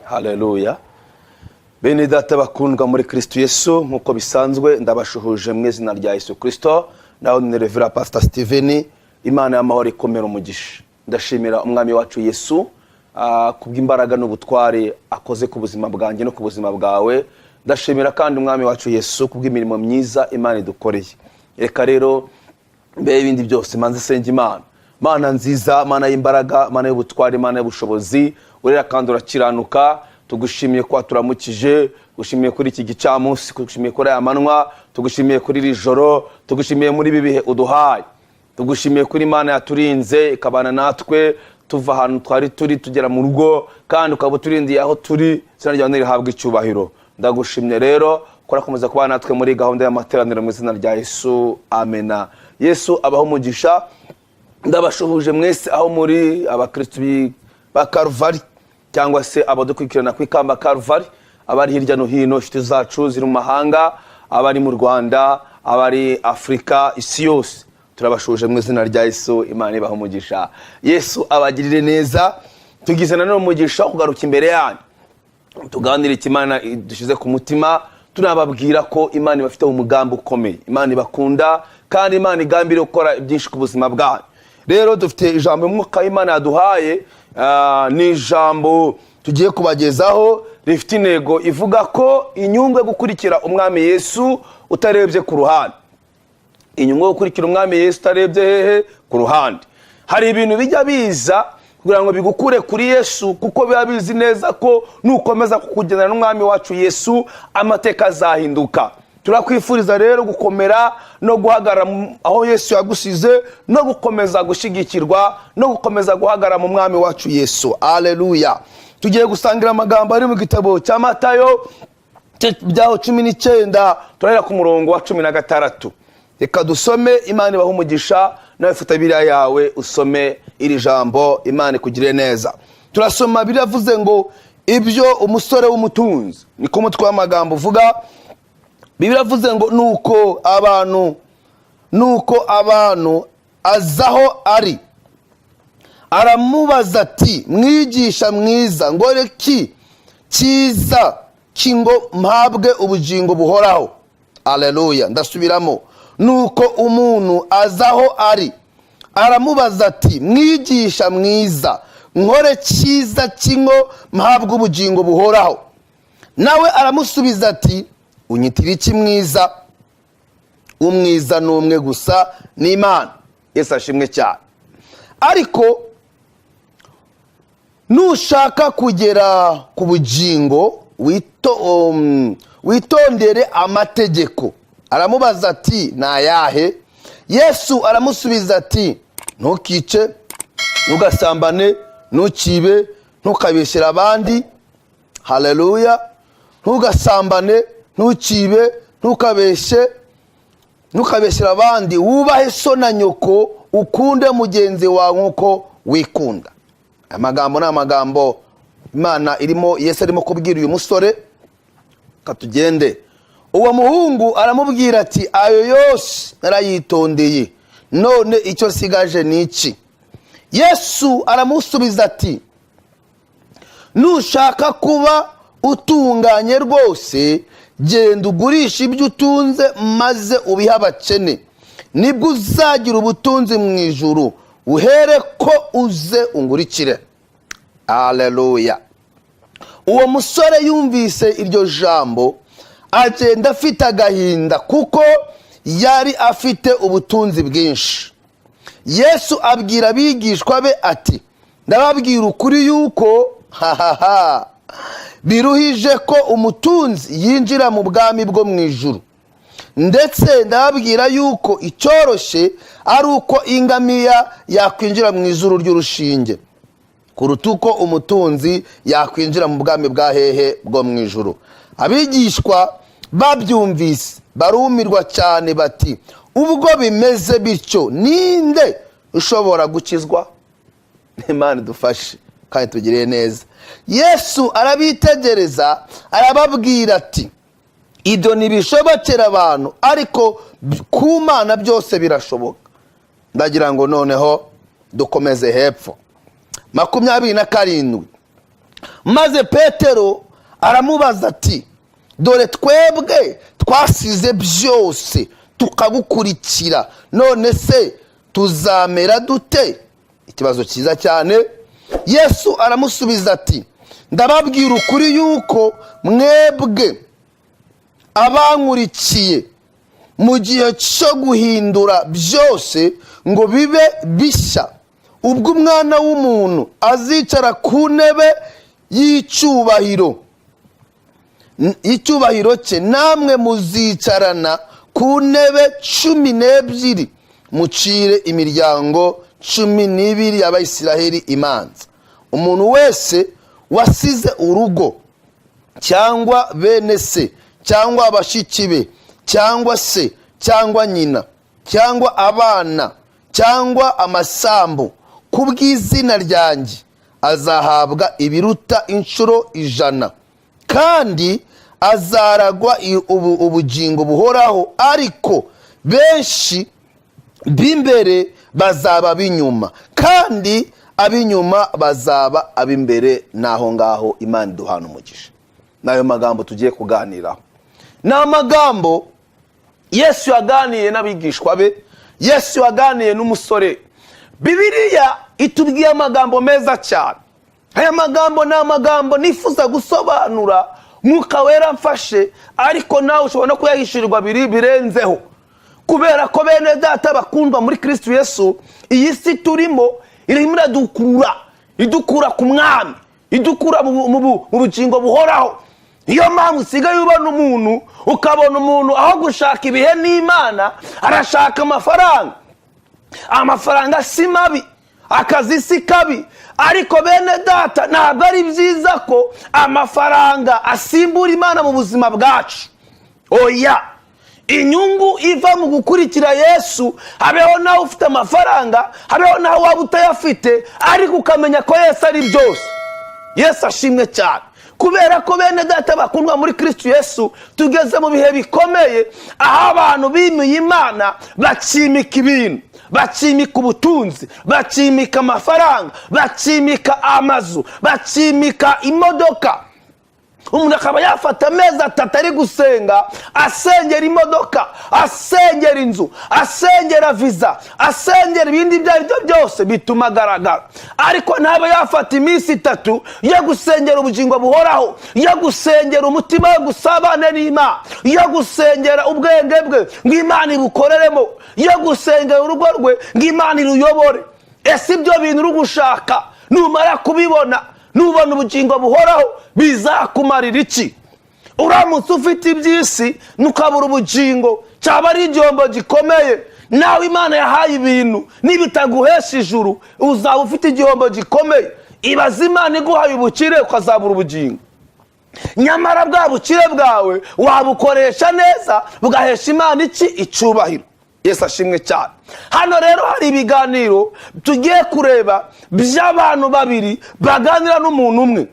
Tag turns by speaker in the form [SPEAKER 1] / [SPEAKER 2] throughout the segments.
[SPEAKER 1] Haleluya! Bene Data bakundwa muri Kristo Yesu, nk'uko bisanzwe ndabashuhuje mu izina rya Yesu Kristo. Naho ni Reverend Pastor Steven. Imana y'amahoro ikomera umugisha. Ndashimira Umwami wacu Yesu kubw'imbaraga n'ubutware akoze ku buzima bwanjye no ku buzima bwawe. Ndashimira kandi Umwami wacu Yesu kubw'imirimo myiza Imana idukoreye. Reka rero mbere y'ibindi byose manze senga Imana. Mana nziza, Mana y'imbaraga, Mana y'ubutware, Mana y'ubushobozi, urera kandi urakiranuka, tugushimiye ko waturamukije, tugushimiye kuri iki gicamunsi, tugushimiye kuri aya manywa, tugushimiye kuri iri joro, tugushimiye muri ibi bihe uduhaye, tugushimiye kuri Imana yaturinze ikabana natwe tuva ahantu twari turi tugera mu rugo, kandi ukaba uturindiye aho turi. Izina ryawe nirihabwe icyubahiro. Ndagushimye rero ko urakomeza kubana natwe muri gahunda y'amateraniro, mu izina rya Yesu, amena. Yesu abaho umugisha. Ndabashuhuje mwese aho muri, abakristu ba Karuvari cyangwa se abadukurikirana ku Ikamba Karuvari, abari hirya no hino, inshuti zacu ziri mu mahanga, abari mu Rwanda, abari Afurika, isi yose, turabashuhuje mu izina rya Yesu. Imana ibaha umugisha, Yesu abagirire neza. Tugize nanone umugisha wo kugaruka imbere yanyu tuganire icyo Imana dushyize ku mutima. Tunababwira ko Imana ibafiteho umugambi ukomeye, Imana ibakunda kandi Imana igambiriye gukora byinshi ku buzima bwanyu. Rero dufite ijambo Umwuka w'Imana yaduhaye, ni ijambo tugiye kubagezaho rifite intego ivuga ko inyungu yo gukurikira Umwami Yesu utarebye ku ruhande. Inyungu yo gukurikira Umwami Yesu utarebye hehe? Ku ruhande. Hari ibintu bijya biza kugira ngo bigukure kuri Yesu, kuko biba bizi neza ko nukomeza kukugendana n'Umwami wacu Yesu amateka azahinduka. Turakwifuriza rero gukomera no guhagarara aho Yesu yagusize, no gukomeza gushyigikirwa, no gukomeza guhagarara mu Mwami wacu Yesu. Aleluya! Tugiye gusangira amagambo ari mu gitabo cya Matayo byaho 19, turahera ku murongo wa 16. Reka dusome. Imana ibahe umugisha. Nawe fata Bibiliya yawe usome iri jambo, Imana ikugire neza. Turasoma, biravuze ngo ibyo umusore w'umutunzi, niko umutwe w'amagambo uvuga. Biravuze ngo nuko abantu azaho ari, aramubaza ati: "Mwigisha mwiza, ngo ki cyiza ki ngo mpabwe ubugingo buhoraho?" Aleluya! Ndasubiramo: nuko umuntu azaho ari, aramubaza ati: "Mwigisha mwiza, nkore cyiza ki ngo mpabwe ubugingo buhoraho?" Nawe aramusubiza ati: "Unyitira iki mwiza? Umwiza ni umwe gusa, ni Imana." Yesu ashimwe cyane. "Ariko nushaka kugera ku bugingo, witondere amategeko." Aramubaza ati: "Ni ayahe?" Yesu aramusubiza ati: "Ntukice, ntugasambane, ntukibe, ntukabeshyere abandi." Haleluya! Ntugasambane, ntukibe, ntukabeshye, ntukabeshyere abandi, wubahe so na nyoko, ukunde mugenzi wawe nk'uko wikunda. Aya magambo ni amagambo Imana irimo, Yesu arimo kubwira uyu musore. Katugende. Uwo muhungu aramubwira ati: "Ayo yose narayitondeye, none icyo nsigaje ni iki?" Yesu aramusubiza ati: "Nushaka kuba utunganye rwose, genda ugurishe ibyo utunze maze ubihe abakene, nibwo uzagira ubutunzi mu ijuru, uhere ko uze ungurikire." Aleluya! Uwo musore yumvise iryo jambo agenda afite agahinda, kuko yari afite ubutunzi bwinshi. Yesu abwira abigishwa be ati: "Ndababwira ukuri yuko hahaha biruhije ko umutunzi yinjira mu bwami bwo mu ijuru. Ndetse ndababwira yuko icyoroshye ari uko ingamiya yakwinjira mu izuru ry'urushinge kuruta uko umutunzi yakwinjira mu bwami bwa hehe? Bwo mu ijuru." Abigishwa babyumvise barumirwa cyane, bati: "Ubwo bimeze bityo, ninde ushobora gukizwa?" Imana idufashe kandi tugirire neza. Yesu arabitegereza, arababwira ati: "Ibyo ntibishobokera abantu, ariko ku Mana byose birashoboka." Ndagira ngo noneho dukomeze hepfo, 27. Maze Petero aramubaza ati: "Dore twebwe twasize byose tukagukurikira, none se tuzamera dute?" Ikibazo cyiza cyane. Yesu aramusubiza ati: "Ndababwira ukuri yuko mwebwe abankurikiye mu gihe cyo guhindura byose ngo bibe bishya, ubwo Umwana w'umuntu azicara ku ntebe y'icyubahiro cye, namwe muzicarana ku ntebe 12, mucire imiryango 12 y'Abayisiraheli imanza. Umuntu wese wasize urugo, cyangwa bene se, cyangwa abashiki be, cyangwa se, cyangwa nyina, cyangwa abana, cyangwa amasambu, ku bw'izina ryanjye, azahabwa ibiruta inshuro 100, kandi azaragwa ubugingo buhoraho. Ariko benshi b'imbere bazaba ab'inyuma, kandi ab'inyuma bazaba ab'imbere." N'aho ngaho Imana iduhana umugisha. N'ayo magambo tugiye kuganiraho ni amagambo Yesu yaganiye n'abigishwa be, Yesu yaganiye n'umusore. Bibiliya itubwiye amagambo meza cyane. Aya magambo ni amagambo nifuza gusobanura, Mwuka Wera mfashe, ariko nawe ushobora no kuyahishurirwa biri birenzeho, kubera ko bene data bakundwa muri Kristo Yesu, iyi si turimo irimo iradukura, idukura ku Mwami, idukura mu bugingo buhoraho. Niyo mpamvu usigaye ubona umuntu, ukabona umuntu aho gushaka ibihe n'Imana arashaka amafaranga. Amafaranga si mabi, akazi si kabi, ariko bene data, ntabwo ari byiza ko amafaranga asimbura Imana mu buzima bwacu. Oya, inyungu iva mu gukurikira Yesu, habeho nawe ufite amafaranga, habeho nawe waba utayafite, ariko ukamenya ko Yesu ari byose. Yesu ashimwe cyane. Kubera ko bene data bakundwa muri Kristo Yesu, tugeze mu bihe bikomeye aho abantu bimiye Imana bakimika ibintu, bakimika ubutunzi, bakimika amafaranga, bakimika amazu, bakimika imodoka. Umuntu akaba yafata amezi 3 ari gusenga, asengera imodoka, asengera inzu, asengera viza, asengera ibindi ibyo ari byo byose bituma agaragara, ariko ntabe yafata iminsi 3 yo gusengera ubugingo buhoraho, yo gusengera umutima we gusabane n'Imana, yo gusengera ubwenge bwe ngo Imana ibukoreremo, yo gusengera urugo rwe ngo Imana iruyobore. Ese ibyo bintu uri gushaka, numara kubibona, nubona ubugingo buhoraho, bizakumarira iki? Uramutse ufite iby'isi ntukabura ubugingo, cyaba ari igihombo gikomeye. Nawe Imana yahaye ibintu, nibitaguhesha ijuru, uzaba ufite igihombo gikomeye. Ibaze Imana iguhaye ubukire ukazabura ubugingo. Nyamara bwa bukire bwawe wabukoresha neza, bugahesha Imana iki? Icyubahiro. Yesu ashimwe cyane. Hano rero hari ibiganiro tugiye kureba by'abantu babiri baganira n'umuntu umwe.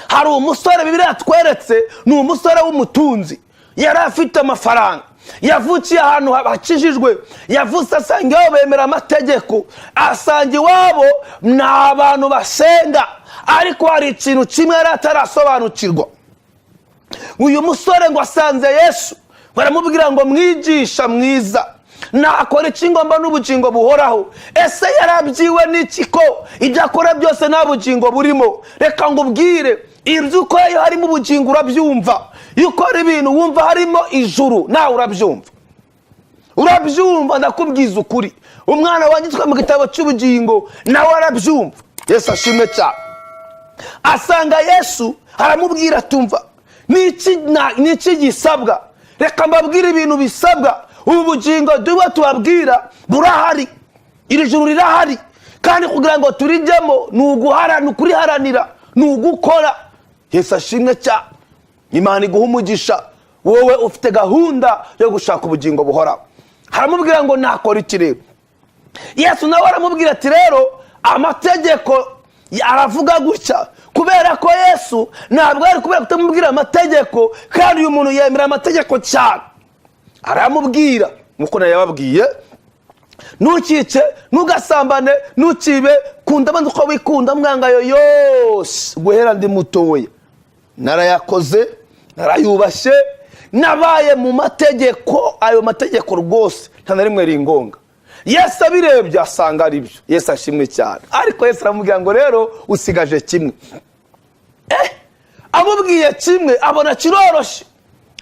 [SPEAKER 1] Hari umusore Bibiliya tweretse, ni umusore w'umutunzi, yari afite amafaranga, yavukiye ahantu hakijijwe, yavutse asanga iwabo bemera amategeko, asanga iwabo ni abantu basenga, ariko hari ikintu kimwe yari atarasobanukirwa. Uyu musore ngo asanze Yesu, baramubwira ngo: "Mwigisha mwiza, nakora iki ngo mbone ubugingo buhoraho?" Ese yarabyiwe n'iki ko ibyo akora byose nta bugingo burimo? Reka ngo ubwire, ibyo ukora iyo harimo ubugingo urabyumva. Iyo ukora ibintu wumva harimo ijuru, nawe urabyumva, urabyumva. Ndakubwiza ukuri, umwana wanditswe mu gitabo cy'ubugingo nawe arabyumva. Yesu ashimwe cyane. Asanga Yesu, aramubwira, atumva: "Niki gisabwa?" Reka mbabwire ibintu bisabwa. Ubu bugingo tuba tubabwira burahari, iri juru rirahari, kandi kugira ngo turijyemo ni uguharana, ukuriharanira, ni ugukora. Yesu ashimwe cyane. Imana iguha umugisha wowe ufite gahunda yo gushaka ubugingo buhoraho. Haramubwira ngo: "Nakora iki rero?" Yesu nawe aramubwira ati: "Rero amategeko aravuga gutya." Kubera ko Yesu ntabwo ari kubera kutamubwira amategeko, kandi uyu muntu yemera amategeko cyane, aramubwira nk'uko nayababwiye. Ntukice, ntugasambane, ntukibe, kunda abandi uko wikunda. Mwangayo yose guhera ndi mutoya narayakoze, narayubashye, nabaye mu mategeko. Ayo mategeko rwose nta na rimwe ringonga. Yesu abirebye asanga ari byo. Yesu ashimwe cyane. Ariko Yesu aramubwira ngo: "Rero usigaje kimwe." Amubwiye kimwe, abona kiroroshye.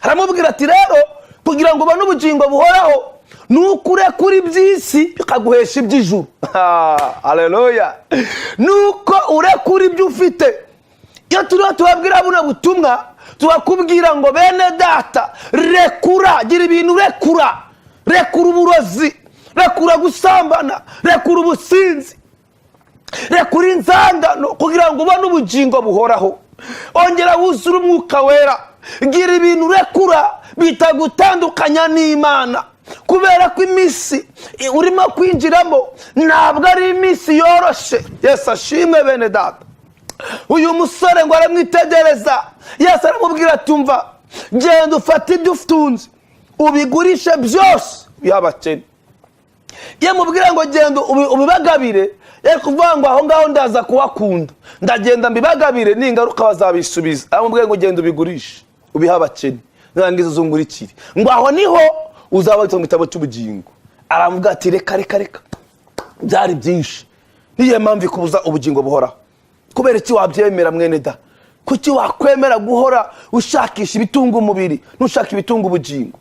[SPEAKER 1] Aramubwira ati: "Rero kugira ngo ubone ubugingo buhoraho ni uko urekura iby'isi bikaguhesha iby'ijuru." Haleluya! Ni uko urekura ibyo ufite. Iyo turiho tubabwira buno butumwa, tubakubwira ngo: "Bene data, rekura, gira ibintu rekura. Rekura uburozi, rekura gusambana, rekura ubusinzi, rekura inzangano kugira ngo ubone ubugingo buhoraho. Ongera wuzure Umwuka Wera. Gira ibintu urekura bitagutandukanya n'Imana, kubera ko iminsi urimo kwinjiramo ntabwo ari iminsi yoroshe." Yesu ashimwe. Bene data, uyu musore ngo aramwitegereza. Yesu aramubwira ati: "Umva, genda ufate ibyo utunze ubigurishe byose, ubihe abakene." Iyo amubwira ngo genda ubibagabire, yari kuvuga ngo: "Aho ngaho ndaza kuhakunda, ndagenda mbibagabire, ningaruka bazabisubiza." Aramubwira ngo: "Genda ubigurishe, ubihe abakene, nurangiza uzungurikire, ngo aho niho uzaba mu gitabo cy'ubugingo." Aravuga ati: "Reka, reka, reka, byari byinshi." Niyo mpamvu ikubuza ubugingo buhoraho. Kubera iki wabyemera, mwene da? Kuki wakwemera guhora ushakisha ibitunga umubiri, ntushaka ibitunga ubugingo?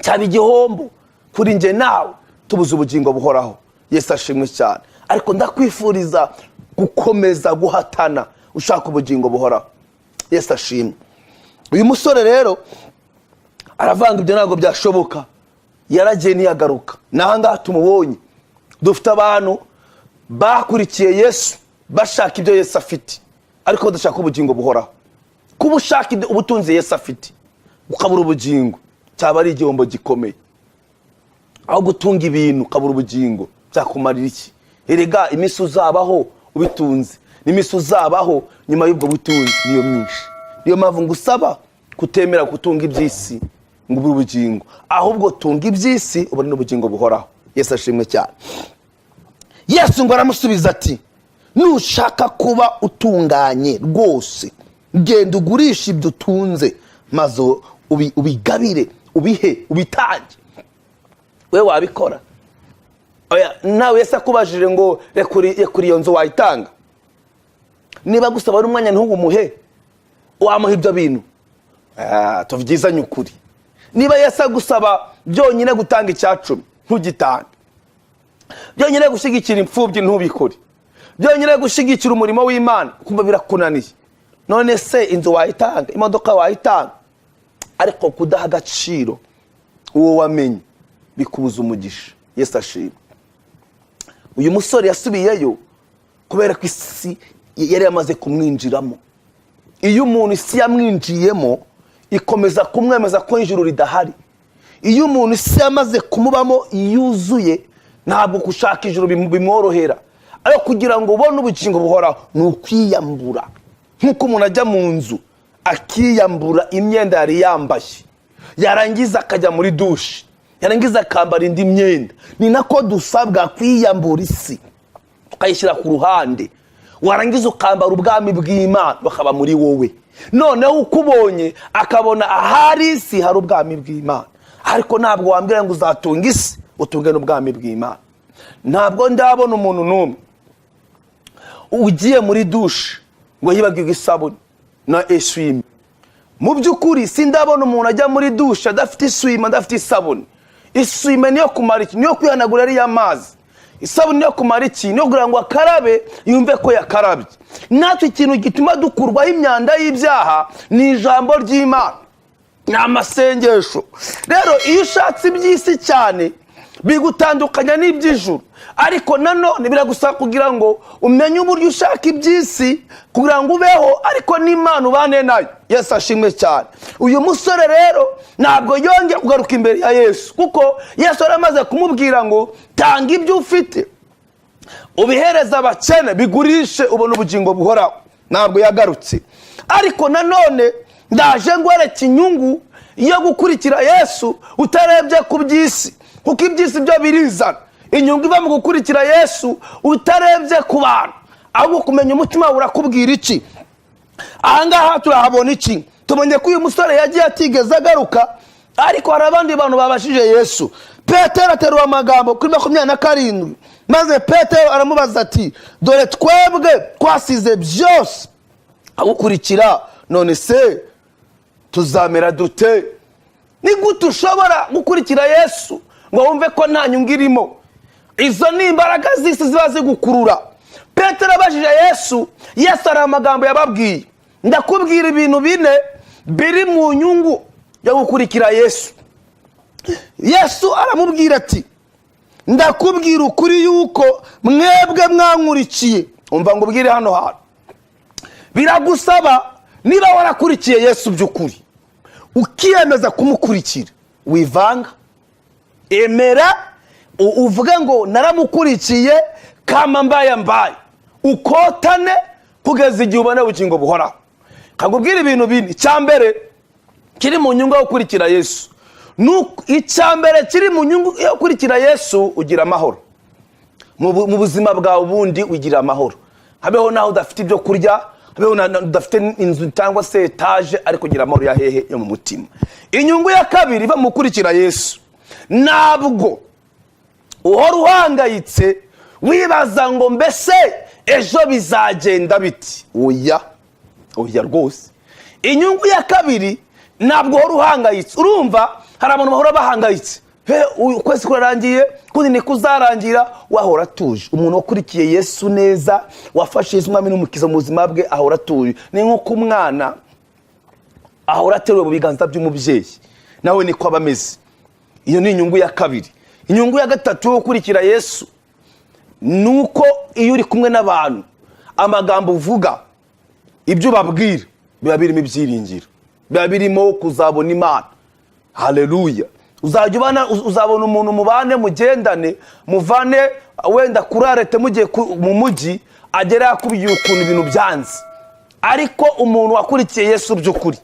[SPEAKER 1] Cyaba igihombo kuri njye nawe tubuze ubugingo buhoraho. Yesu ashimwe cyane. Ariko ndakwifuriza gukomeza guhatana ushaka ubugingo buhoraho. Yesu ashimwe. Uyu musore rero aravanga: "Ibyo ntabwo byashoboka." Yaragiye ntiyagaruka. N'aha ngaha tumubonye, dufite abantu bakurikiye Yesu bashaka ibyo Yesu afite, ariko badashaka ubugingo buhoraho. Kuba ushaka ubutunzi Yesu afite ukabura ubugingo, cyaba ari igihombo gikomeye. Aho gutunga ibintu ukabura ubugingo, byakumarira iki? Erega iminsi uzabaho ubitunze n'iminsi uzabaho nyuma y'ubwo butunzi niyo myinshi. Niyo mpamvu ngusaba kutemera gutunga iby'isi ngo ubure ubugingo, ahubwo tunga iby'isi ubone n'ubugingo buhoraho. Yesu ashimwe cyane. Yesu ngo aramusubiza ati: "Nushaka kuba utunganye rwose, genda ugurishe ibyo utunze, maze ubigabire, ubihe, ubitange." We wabikora? Oya, nawe Yesu akubajije ngo rekura iyo nzu, wayitanga? Niba gusaba ari umwanya ntugumuhe, wamuha ibyo bintu? Tubyizanye ukuri. Niba Yesu agusaba byonyine gutanga icyacumi ntugitange, byonyine gushyigikira imfubyi ntubikore, byonyine gushyigikira umurimo w'Imana kumva birakunaniye, none se inzu wayitanga? Imodoka wayitanga? Ariko kudaha agaciro uwo wamenye bikubuza umugisha. Yesu ashimwe. Uyu musore yasubiyeyo kubera ko isi yari yamaze kumwinjiramo. Iyo umuntu isi yamwinjiyemo, ikomeza kumwemeza ko ijuru ridahari. Iyo umuntu isi yamaze kumubamo yuzuye, ntabwo gushaka ijuru bimworohera. Ariko kugira ngo ubone ubugingo buhoraho ni ukwiyambura, nk'uko umuntu ajya mu nzu akiyambura imyenda yari yambaye, yarangiza akajya muri dushe, yarangiza akambara indi myenda. Ni nako dusabwa kwiyambura isi, tukayishyira ku ruhande, warangiza ukambara ubwami bw'Imana, bakaba muri wowe. Noneho uko ubonye akabona ahari isi hari ubwami bw'Imana. Ariko ntabwo wambwira ngo uzatunga isi utunge n'ubwami bw'Imana. Ntabwo ndabona umuntu n'umwe ugiye muri dushe ngo yibagirwe isabune na essuie-main. Mu by'ukuri sindabona umuntu ajya muri dushe adafite essuie-main, adafite isabune. Essuie-main niyo kumara iki? Niyo kwihanagura ariya mazi. Isabune niyo kumara iki? Niyo kugira ngo akarabe, yumve ko yakarabye. Natwe ikintu gituma dukurwaho imyanda y'ibyaha ni ijambo ry'Imana, ni amasengesho. Rero iyo ushatse iby'isi cyane, bigutandukanya n'iby'ijuru. Ariko nanone biragusaba kugira ngo umenye uburyo ushaka iby'isi kugira ngo ubeho, ariko n'Imana ubane nayo. Yesu ashimwe cyane. Uyu musore rero ntabwo yongeye kugaruka imbere ya Yesu, kuko Yesu yari amaze kumubwira ngo: "Tanga ibyo ufite, ubihereze abakene, bigurishe, ubone ubugingo buhoraho." Ntabwo yagarutse. Ariko nanone ndaje ngwereka inyungu yo gukurikira Yesu utarebye ku by'isi, kuko iby'isi byo birizana. Inyungu iva mu gukurikira Yesu utarebye ku bantu, ahubwo kumenya umutima wawe urakubwira iki. Ahangaha turahabona iki? Tubonye ko uyu musore yagiye atigeze agaruka, ariko hari abandi bantu babashije Yesu. Petero aterura amagambo kuri 27: "Maze Petero aramubaza ati: 'Dore twebwe twasize byose agukurikira, none se tuzamera dute?'" Ni gute ushobora gukurikira Yesu ngo wumve ko nta nyungu irimo? Izo ni imbaraga z'isi ziba zigukurura. Petero abajije Yesu, Yesu hari amagambo yababwiye. Ndakubwira ibintu bine biri mu nyungu yo gukurikira Yesu. Yesu aramubwira ati: "Ndakubwira ukuri yuko mwebwe mwankurikiye." Umva ngo ubwire hano hantu, biragusaba, niba warakurikiye Yesu by'ukuri, ukiyemeza kumukurikira, wivanga, emera uvuge ngo naramukurikiye, kama mbaye mbaye, ukotane kugeza igihe ubona ubugingo buhoraho. Kakubwira ibintu bine. Icya mbere kiri mu nyungu yo gukurikira Yesu, icya mbere kiri mu nyungu yo gukurikira Yesu, ugira amahoro mu buzima bwawe. Ubundi ugira amahoro, habeho naho udafite ibyo kurya, habeho udafite inzu cyangwa se etaje, ariko ugira amahoro ya hehe? Yo mu mutima. Inyungu ya kabiri iva mu gukurikira Yesu, ntabwo uhora uhangayitse wibaza ngo mbese ejo bizagenda biti. Oya, oya rwose. Inyungu ya kabiri, ntabwo uhora uhangayitse. Urumva hari abantu bahora bahangayitse: "He, ukwezi kurarangiye, kundi nikuzarangira." Wahora atuje. Umuntu wakurikiye Yesu neza, wafashe Yesu umwami n'umukiza mu buzima bwe, ahora atuje. Ni nk'uko umwana ahora ateruwe mu biganza by'umubyeyi, nawe niko aba ameze. Iyo ni inyungu ya kabiri. Inyungu ya gatatu yo gukurikira Yesu ni uko iyo uri kumwe n'abantu, amagambo uvuga, ibyo ubabwira biba birimo ibyiringiro, biba birimo kuzabona Imana. Haleluya! Uzajya ubana, uzabona umuntu mubane, mugendane, muvane wenda kuri arrêt mugiye mu mujyi, agera yakubwiye ukuntu ibintu byanze. Ariko umuntu wakurikiye Yesu by'ukuri,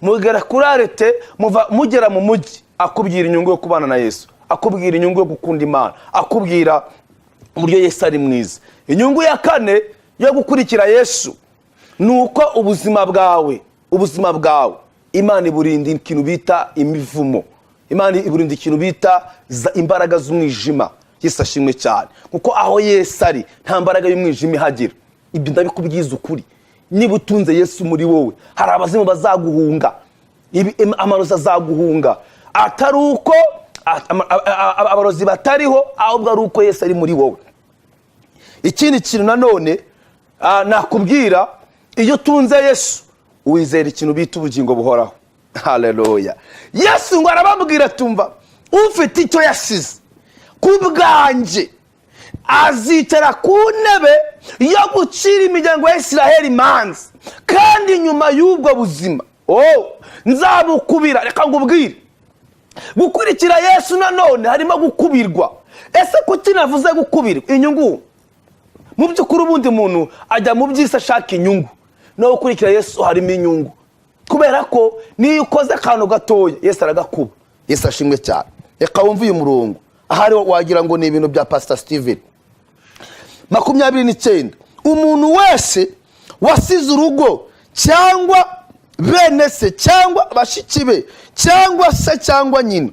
[SPEAKER 1] mugera kuri arrêt, mugera mu mujyi, akubwira inyungu yo kubana na Yesu, akubwira inyungu yo gukunda Imana, akubwira uburyo Yesu ari mwiza. Inyungu ya kane yo gukurikira Yesu ni uko ubuzima bwawe Imana iburinda ikintu bita imivumo, Imana iburinda ikintu bita imbaraga z'umwijima. Yesu ashimwe cyane, kuko aho Yesu ari nta mbaraga y'umwijima ihagera. Ibyo ndabikubwiza ukuri. Niba utunze Yesu muri wowe, hari abazimu bazaguhunga, amarozi azaguhunga, atari uko abarozi batariho, ahubwo ari uko Yesu ari muri wowe. Ikindi kintu nanone nakubwira, iyo utunze Yesu wizera ikintu bita ubugingo buhoraho. Haleluya! Yesu ngo arababwira: "Tumva, ufite icyo yasize ku bwanjye azicara ku ntebe yo gucira imiryango ya Isiraheli imanza, kandi nyuma y'ubwo buzima, oh, nzabukubira." Reka ngubwire, gukurikira Yesu nanone harimo gukubirwa. Ese kuki navuze gukubirwa inyungu? Mu by'ukuri ubundi muntu ajya mu by'isi ashaka inyungu. No gukurikira Yesu harimo inyungu, kubera ko niyo ukoze akantu gatoya, Yesu aragakuba. Yesu ashimwe cyane. Reka wumve uyu murongo, ahari wagira ngo ni ibintu bya Pasita Steven. 29: "Umuntu wese wasize urugo cyangwa bene se cyangwa bashiki be cyangwa se cyangwa nyina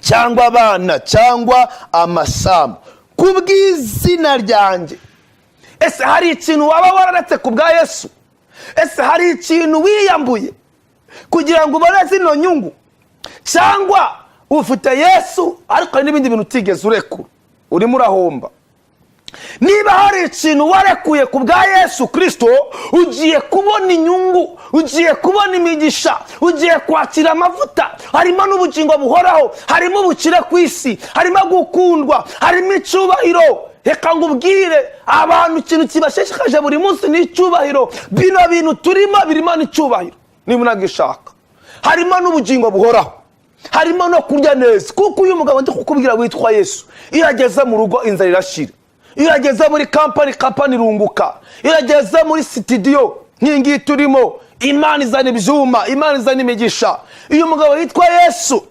[SPEAKER 1] cyangwa abana cyangwa amasambu ku bw'izina ryanjye." Ese hari ikintu waba wararetse ku bwa Yesu? Ese hari ikintu wiyambuye kugira ngo ubone zino nyungu? Cyangwa ufite Yesu ariko hari n'ibindi bintu utigeze urekura, urimo urahomba? Niba hari ikintu warekuye ku bwa Yesu Kirisito, ugiye kubona inyungu, ugiye kubona imigisha, ugiye kwakira amavuta. Harimo n'ubugingo buhoraho, harimo ubukire ku isi, harimo gukundwa, harimo icyubahiro. Reka ngo ubwire abantu, ikintu kibashishikaje buri munsi ni icyubahiro. Bino bintu turimo birimo n'icyubahiro niba unagishaka, harimo n'ubugingo buhoraho, harimo no kurya neza, kuko uyu mugabo ndi kukubwira witwa Yesu, iyo ageze mu rugo inzara irashira, iyo ageze muri kampani, kampani irunguka, iyo ageze muri sitidiyo nk'iyi ngiyi turimo, Imana izana ibyuma, Imana izana imigisha. Uyu mugabo yitwa Yesu.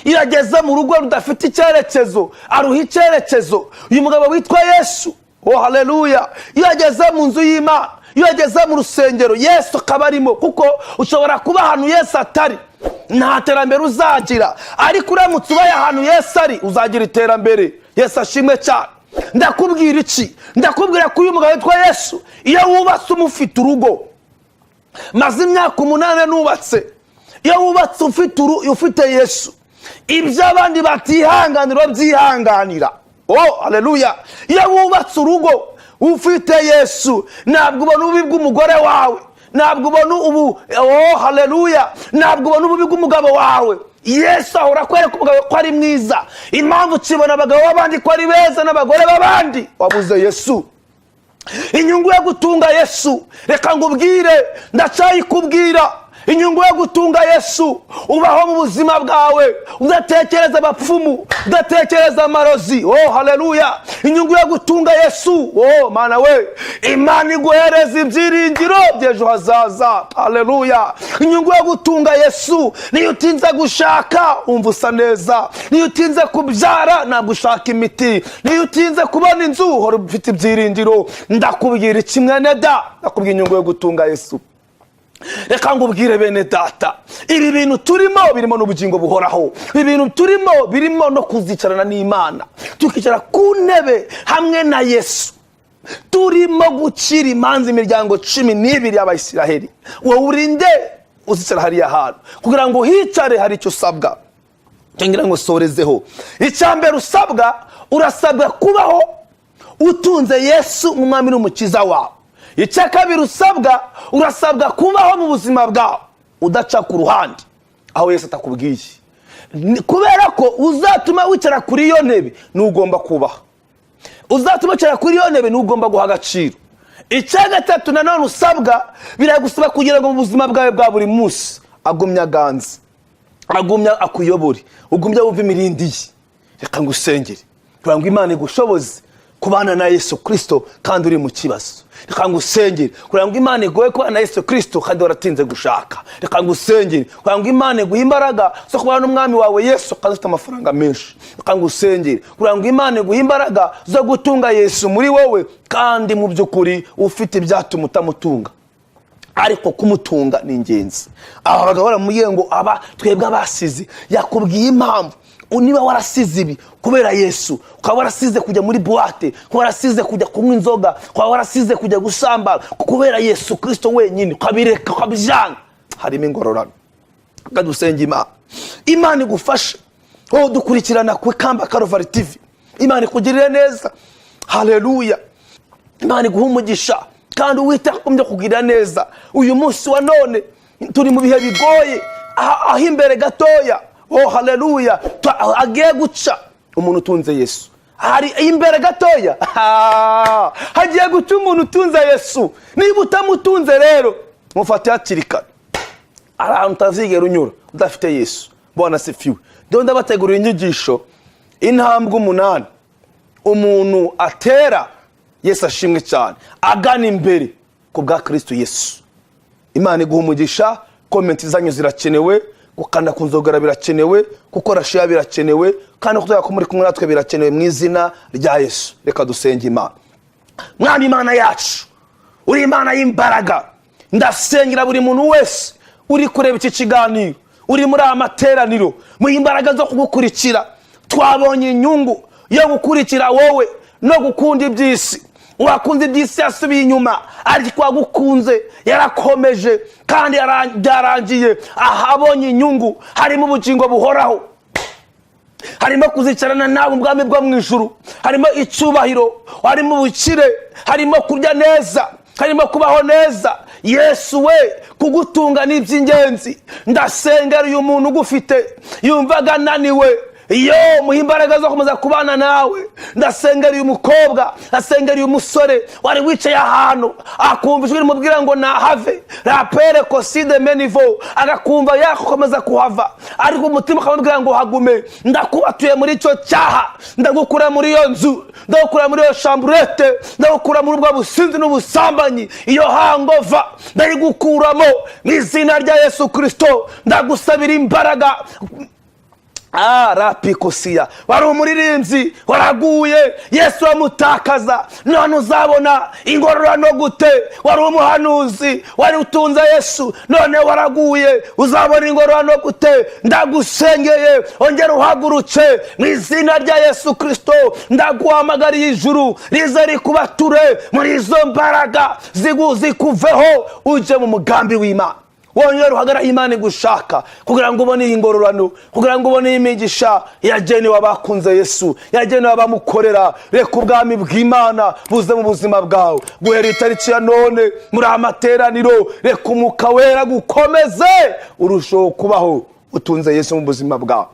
[SPEAKER 1] Iyo ageze mu rugo rudafite icyerekezo, aruha icyerekezo. Uyu mugabo witwa Yesu, oh haleluya, iyo ageze mu nzu y'Imana, iyo ageze mu rusengero, Yesu akaba arimo, kuko ushobora kuba ahantu Yesu atari, nta terambere uzagira, ariko uramutse ubaye ahantu Yesu ari, uzagira iterambere. Yesu ashimwe cyane. Ndakubwira iki? Ndakubwira ko uyu mugabo witwa Yesu, iyo wubatse umufite urugo, maze imyaka 8 nubatse, iyo wubatse ufite Yesu, ibyo abandi batihanganira byihanganira. Oh haleluya! Iyo wubatse urugo ufite Yesu, ntabwo ubona ububi bw'umugore wawe, ntabwo ubona ubu, oh haleluya, ntabwo ubona ububi bw'umugabo wawe. Yesu ahora akwereka umugabo ko ari mwiza. Impamvu ukibona abagabo b'abandi ko ari beza n'abagore b'abandi, wabuze Yesu. Inyungu yo gutunga Yesu, reka ngubwire, ndacyayikubwira. Inyungu yo gutunga Yesu, ubaho mu buzima bwawe udatekereza abapfumu, udatekereza amarozi. Oh haleluya! Inyungu yo gutunga Yesu, oh Mana we, Imana iguhereza ibyiringiro by'ejo hazaza. Haleluya! Inyungu yo gutunga Yesu, niyo utinze gushaka wumva usa neza, niyo utinze kubyara ntabwo ushaka imiti, niyo utinze kubona inzu uhora ufite ibyiringiro. Ndakubwira iki, mwene da? Ndakubwira inyungu yo gutunga Yesu. Reka ngubwire, bene data, ibi bintu turimo birimo n'ubugingo buhoraho. Ibi bintu turimo birimo no kuzicarana n'Imana, tukicara ku ntebe hamwe na Yesu, turimo gucira imanza imiryango 12 y'Abayisiraheli. Wowe urinde uzicara hariya hantu? Kugira ngo uhicare hari icyo usabwa, ngira ngo sorezeho. Icya mbere usabwa, urasabwa kubaho utunze Yesu nk'umwami n'umukiza wawe. Icya kabiri usabwa, urasabwa kubaho mu buzima bwawe udaca ku ruhande aho Yesu atakubwiye. Kubera ko uzatuma wicara kuri iyo ntebe ntugomba kubaha, uzatuma wicara kuri iyo ntebe ntugomba guha agaciro. Icya gatatu nanone usabwa, biragusaba kugira ngo mu buzima bwawe bwa buri munsi agumye aganze, agumye akuyobore, ugumye wumve imirindi ye. Reka ngusengere kugira ngo Imana igushoboze kubana na Yesu Kirisito kandi uri mu kibazo. Reka ngusengere kugira ngo Imana iguhe kubana na Yesu Kirisito kandi waratinze gushaka. Reka ngusengere kugira ngo Imana iguhe imbaraga zo kubana n'umwami wawe Yesu kandi ufite amafaranga menshi. Reka ngusengere kugira ngo Imana iguhe imbaraga zo gutunga Yesu muri wowe kandi mu by'ukuri ufite ibyatuma utamutunga, ariko kumutunga ni ingenzi. Aba bagabo baramubwiye ngo aba twebwe abasize, yakubwiye impamvu. Niba warasize ibi kubera Yesu, ukaba warasize kujya muri boîte, ukaba warasize kujya kunywa inzoga, ukaba warasize kujya gusambana kubera Yesu Kirisito wenyine, ukabireka, ukabyanga, harimo ingororano. Reka dusenge Imana, Imana igufashe. Wowe dukurikirana ku Ikamba Karuvari TV, Imana ikugirire neza. Haleluya! Imana iguha umugisha kandi Uwiteka akomeze kugirira neza. Uyu munsi wa none turi mu bihe bigoye, aho imbere gatoya, oh haleluya, agiye guca umuntu utunze Yesu. Hari imbere gatoya hagiye guca umuntu utunze Yesu. Niba utamutunze rero, mufate hakiri kare. Hari ahantu utazigera unyura udafite Yesu. Bwana asifiwe. Rero ndabategurira inyigisho, intambwe 8 umuntu atera, Yesu ashimwe cyane, agana imbere ku bwa Kristo Yesu. Imana iguha umugisha. Comment zanyu zirakenewe, gukanda ku nzogera birakenewe, gukora share birakenewe, kandi kutwereka ko muri kumwe natwe birakenewe, mu izina rya Yesu. Reka dusenge Imana. Mwami Imana yacu, uri Imana y'imbaraga. Ndasengera buri muntu wese uri kureba iki kiganiro, uri muri aya materaniro, mu imbaraga zo kugukurikira. Twabonye inyungu yo gukurikira wowe no gukunda iby'isi. Uwakunze iby'isi yasubiye inyuma, ariko uwagukunze yarakomeje kandi byarangiye ahabonye inyungu. Harimo ubugingo buhoraho, harimo kuzicarana nawe mu bwami bwo mu ijuru, harimo icyubahiro, harimo ubukire, harimo kurya neza, harimo kubaho neza. Yesu we, kugutunga ni iby'ingenzi. Ndasengera uyu muntu ugufite yumvaga ananiwe, iyo muha imbaraga zo gukomeza kubana nawe. Ndasengera uyu mukobwa, ndasengera uyu musore wari wicaye ahantu akumva ijwi rimubwira ngo nahave, rapere koside menivo, agakumva yakomeza kuhava, ariko umutima ukamubwira ngo hagume. Ndakubatuye muri icyo cyaha, ndagukura muri iyo nzu, ndagukura muri iyo chambrette, ndagukura muri ubwo businzi n'ubusambanyi. Iyo hangover ndayigukuramo mu izina rya Yesu Kirisito. Ndagusabira imbaraga. Rapikosiya, wari umuririmbyi, waraguye, Yesu amutakaza, none uzabona ingororano gute? Wari umuhanuzi, wari utunze Yesu, none waraguye, uzabona ingororano gute? Ndagusengeye, ongera uhagurutse mu izina rya Yesu Kirisito. Ndaguhamagariye, ijuru rize rikubature muri izo mbaraga, zikuveho, ujye mu mugambi w'Imana, wongere uhagarare Imana igushaka, kugira ngo ubone iyi ngororano, kugira ngo ubone iyi migisha yagenewe abakunze Yesu, yagenewe abamukorera. Reka ubwami bw'Imana buze mu buzima bwawe guhera itariki ya none muri aya materaniro. Reka Umwuka Wera gukomeze urusheho kubaho utunze Yesu mu buzima bwawe.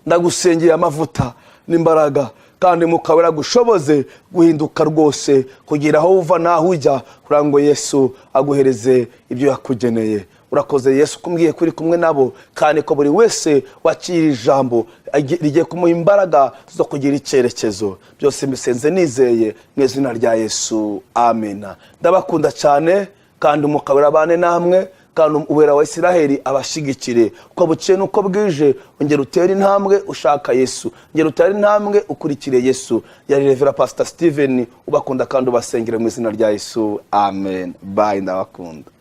[SPEAKER 1] Ndagusengeye amavuta n'imbaraga, kandi Mwuka Wera agushoboze guhinduka rwose, kugira aho uva n'aho ujya, kugira ngo Yesu aguhereze ibyo yakugeneye. Urakoze Yesu kumbwiye ko uri kumwe nabo, kandi ko buri wese wakira ijambo rigiye kumuha imbaraga zo kugira icyerekezo. Byose mbisenze nizeye mu izina rya Yesu, amena. Ndabakunda cyane, kandi Umwuka Wera abane namwe, kandi Uwera wa Isiraheli abashigikire uko bukeye n'uko bwije. Ongera utere intambwe ushaka Yesu, ongera utere intambwe ukurikire Yesu. Yari Reverend Pastor Steven ubakunda kandi ubasengera mu izina rya Yesu, amen. Bye, ndabakunda.